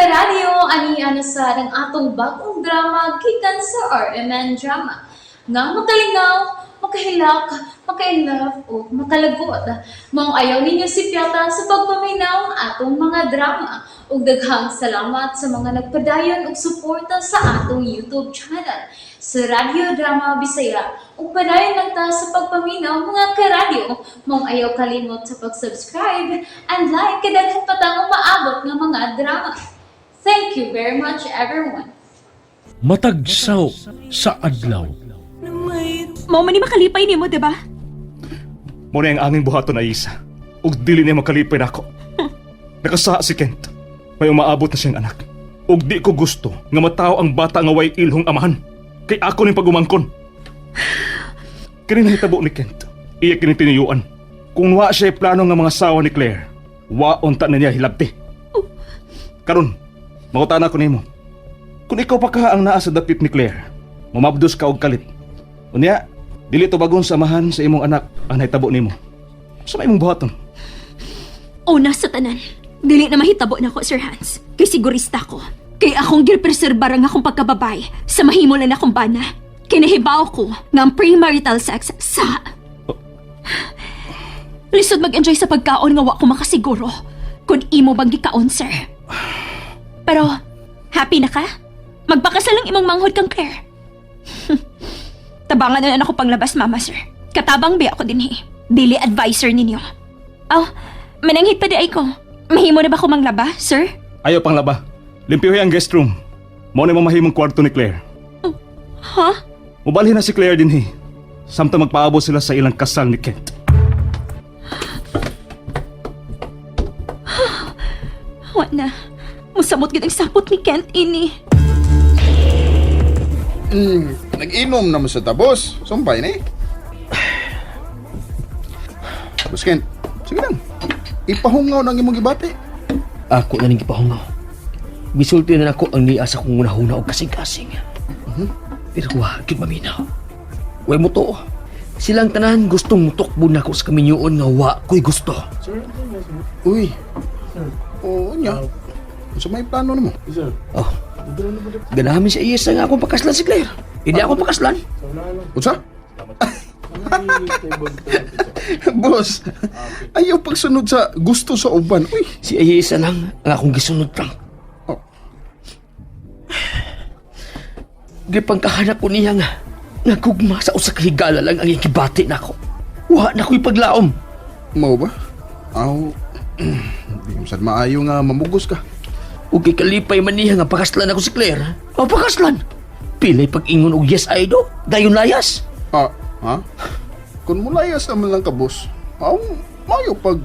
Karadyo, ani na sa ang atong bagong drama gikan sa RMN Drama. Nga makalingaw, makahilak, makainlove o makalagot. Maong ayaw ninyo sipyata sa pagpaminaw ang atong mga drama. Ug daghang salamat sa mga nagpadayon og suporta sa atong YouTube channel sa Radyo Drama Bisaya. Ug padayon lang ta sa pagpaminaw, mga karadyo. Maong ayaw kalimot sa pag-subscribe and like kay daghan pa tang umaabot nga mga drama. Thank you very much, everyone. Matag saw sa adlaw. Mao man ni makalipay nimo, di ba? Mo na ang anging buhaton ay isa. Ug dili niya makalipay nako. Nakasaa si Kent. May umaabot na siyang anak. Ug di ko gusto nga matawo ang bata nga way ilhong amahan. Kay ako ning pagumangkon. Kini nahitabo ni Kent. Iya kini tinuyuan. Kung wa siya plano nga mga sawa ni Claire, wa unta na niya hilabti. Karon, mangutana ko nimo. Kung ikaw pa ka ang naa sa dapit ni Claire, mamabdos ka og kalit. Unya, dili tubagon sa amahan sa imong anak ang nahitabo nimo. Sa may imong buhaton? Una sa tanan, dili na mahitabo nako, Sir Hans. Kay sigurista ko. Kay akong gipreserbar ang akong pagkababay sa mahimo lang akong bana. Kinahibaw ko nga ang premarital sex sa... Lisod mag-enjoy sa pagkaon nga wa ko makasiguro kung imo bang gikaon, sir. Pero, happy na ka? Magpakasal ang imong manghod kang Claire. Tabangan na lang ako panglabas, mama, sir. Katabang biya ako din eh. Dili advisor ninyo. Oh, mananghit pa di ay ko. Mahimo na ba ko manglaba, sir? Ayaw pang laba. Limpyohe ang guest room. Mao na mamahimong kwarto ni Claire. Ha? Mubalhin na si Claire dinhi. Samtang magpaabot sila sa ilang kasal ni Kent. Wa na. Musamot gid ang sapot ni Kent ini. Nag-inom naman sa tabos. Sumpay na eh. Boss Kent, sige lang. Ipahungaw ng imong gibati. Ako na ning gipahungaw. Gisulti na nako ang niya sa kong unahuna og kasing-kasing. Pero wa gyud maminaw. Way mo to. Silang tanan gustong mutukbo nako sa kaminyoon nga wa ko'y gusto. Uy. Oo niya. Sa may plano nimo? Oh. Ganahan mi sa iya sa nga akong pakaslan si Claire. Hindi ako pakaslan. Unsa? Boss, ayaw pagsunod sa gusto sa uban. Uy. Si Ayesa lang ang akong gisunod lang. Oh. Gipangkahanap ko niya nga nagugma sa usa ka higala lang ang gibati nako. Wa na ko'y paglaom. Mao ba? Aw. Di mo sad maayo nga mamugos ka. Ug kalipay man niya nga pakaslan ako si Claire. O pakaslan. Pilay pag-ingon og yes I do. Dayon layas. Ah, ha? Kung mulayas naman lang ka, boss. Aw, maayo pag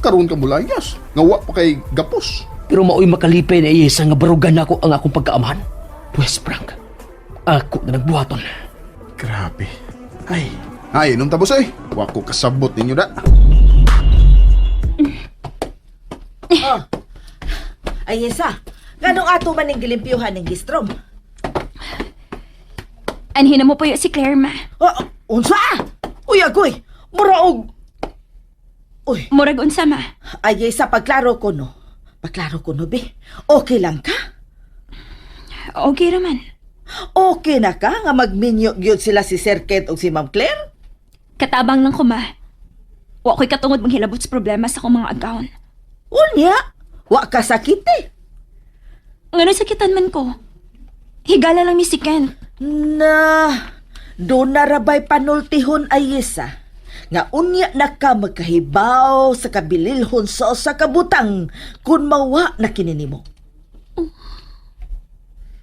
karon ka mulayas. Nga wa pa kay gapos. Pero maoy makalipay na iyesa nga barugan nako ang akong pagkaamahan. Pwes Frank, ako na nagbuhaton. Grabe. Ay. Ay, inom ta, boss eh. Wa ko kasabot ninyo da. Ay, Yesa, nganong ato man ning gilimpyuhan ng gistrom? Anhin na mo puyo si Claire, ma. Oh, unsa? Uy, agoy, mura og... Uy, Murag unsa, ma. ay, Yesa, pagklaro ko no. Pagklaro ko no, be. Okay lang ka? Okay raman. Okay na ka nga magminyo gyud sila si Sir Kent o si Ma'am Claire? Katabang lang ko, ma. Wa ko'y katungod manghilabot sa problema sa akong mga agawon. Unya, wa ka sakit eh. Ngano sakitan man ko? Higala lang ni si Kent. Na, doon na rabay panultihon ay Yesa. Nga unya na ka magkahibaw sa kabililhon sa usa ka butang kung mawa na kininimo.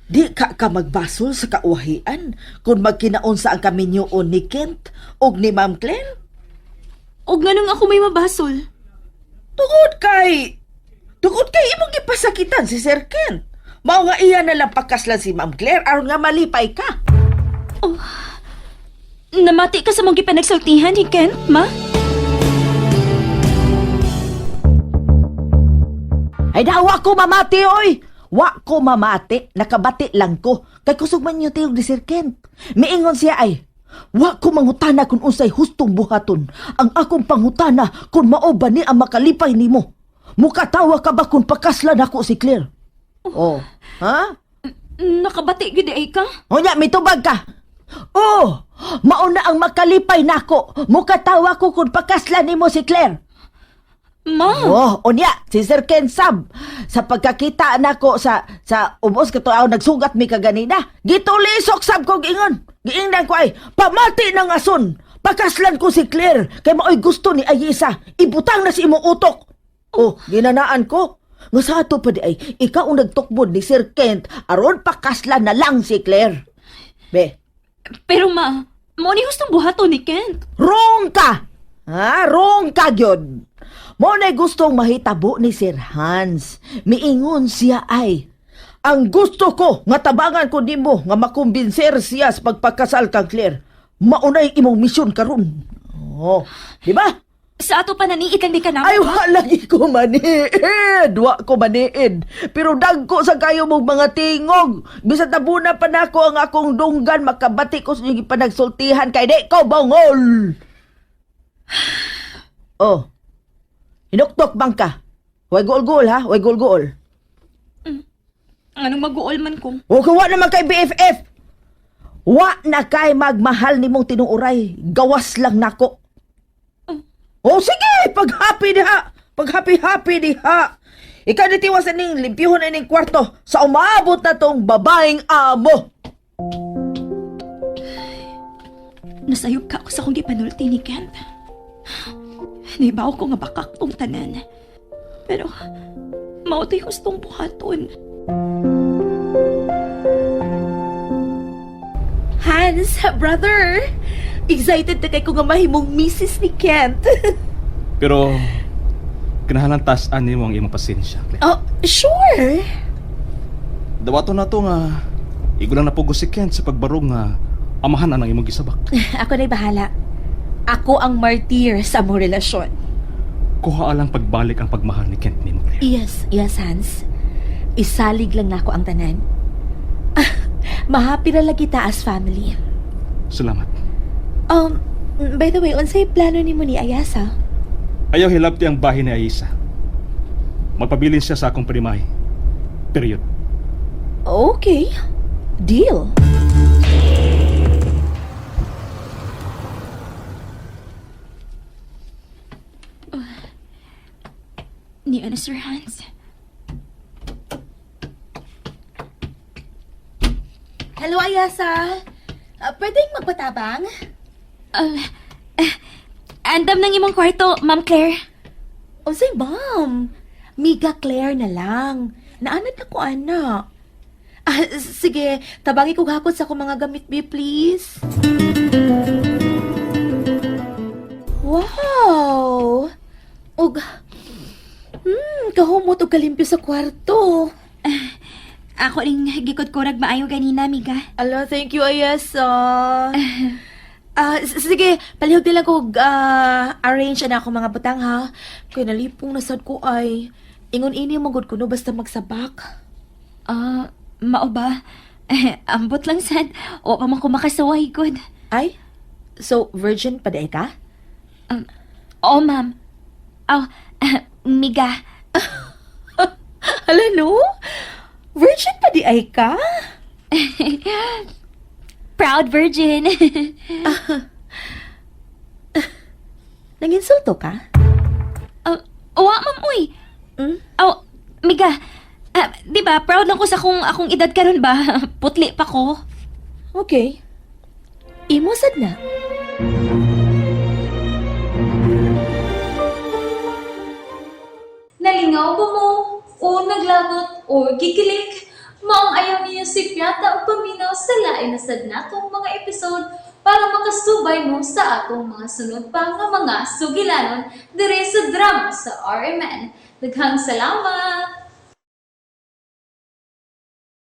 Di ka ka magbasol sa kauwahian kung magkinaon sa ang kaminyoon ni Kent og ni Ma'am Claire. Og nganong ako may mabasol? Tungod kay imong gipasakitan si Sir Kent. Mao nga iya na lang pakaslan si Ma'am Claire aron nga malipay ka. Namati ka sa mong gipanagsultihan ni Kent, ma? Ay da, wa ko mamati, oy! Wa ko mamati, nakabati lang ko. Kay kusog man yung tiyog ni Sir Kent. Miingon siya ay, wa ko mangutana kung unsay hustong buhaton. Ang akong pangutana kung mao ba ni ang makalipay nimo. Mukatawa ka ba kung pakaslan ako si Claire? Oh, ha? Nakabati gid ay ka? Unya, mitubag ka. Oh, mauna ang makalipay nako. Mukatawa ko kung pakaslan nimo si Claire. Ma, Oh, unya, si Sir Ken Sab. Sa pagkakita nako sa ubos kato aw nagsugat mi kaganina. Gitulisok sab ko giingon. Giingnan ko ay pamati ng ason. Pakaslan ko si Claire kay maoy gusto ni Ayesa. Ibutang na si imong utok. Oh, ginanaan ko. Nga sa ato pa di ay ikaw ang nagtukbod ni Sir Kent aron pakaslan na lang si Claire. Be, pero ma, mo ni gustong buhaton ni Kent. Wrong ka! Ha? Wrong ka gyud. Mo na gustong mahitabo ni Sir Hans. Miingon siya ay, ang gusto ko nga tabangan ko nimo nga makumbinser siya sa pagpakasal kang Claire. Maunay imong misyon karon. Oh, di ba? Sa ato pa naniit lang di ka namo. Ay, wa lagi ko maniid. Wa ko maniid. Pero dagko sa kayo mong mga tingog. Bisan tabuna pa nako ang akong dunggan, makabati ko sa inyong panagsultihan kay di ko bongol. Oh. Hinuktok bang ka? Way guol-guol ha? Way guol-guol. Anong mag-uol man ko? O wa naman kay BFF. Wa na kay magmahal nimong tinuuray. Gawas lang nako. O sige, pag happy diha. Pag happy happy diha. Ikaw ni tiwas ning limpyuhon ining kwarto sa umaabot na tong babaeng amo. Nasayop ka ako sa akong gipanulti ni Kent. Naibaw ko nga bakak tong tanan. Pero, mao to'y gustong buhaton. Hans, brother! Excited na kay ko nga mahimong misis ni Kent. Pero kinahanglan taas-an nimo ang imong pasensya, Claire. Oh, sure! Dawato na to nga igo lang napugos si Kent sa pagbarog nga amahan ang imong gisabak. Ako na'y bahala. Ako ang martyr sa among relasyon. Kuha lang pagbalik ang pagmahal ni Kent nimo, Claire. Yes, yes, Hans. Isalig lang nako ang tanan. Ah, mahappy ra lagi ta as family. Salamat. By the way, unsay plano nimo ni Ayasa? Ayaw hilabti ang bahin ni Aisa. Magpabilin siya sa akong primahe. Period. Okay. Deal. Ni ano, Sir Hans? Hello, Ayasa. Pwedeng magpatabang? Andam ng imong kwarto, Ma'am Claire. Unsay, ma'am? Miga Claire na lang. Naanad na ko, ana. Ah, sige, tabangi ko hakot sa akong mga gamit, be, please. Wow! Og, kahumot og kalimpyo sa kwarto. Ako ring gikot ko maayo ganina, miga. Ala, thank you, Ayasa. Ah, sige, palihog din lang ko arrange na ako mga butang ha. Kay nalipong nasad ko ay ingon ini mo gud kuno basta magsabak. Ah, mao ba? Ambot lang sad. O pa man ko makasaway gud. Ay, so virgin pa di ka? Oo, ma'am. Aw, miga. Hala no? Virgin pa di ay ka? Proud virgin. Nanginsulto ka? Wa, ma'am, uy. Mm? Aw, miga. Ah, di ba, proud lang ko sa kung akong edad karon ba? Putli pa ko. Okay. Imo sad na. Nalingaw ba mo? O naglagot o gikilig? Maong ayaw niyo si Piata o paminaw sa lain na sad natong mga episode para makasubay mo sa atong mga sunod pa nga mga sugilanon dire sa drama sa RMN. Daghang salamat!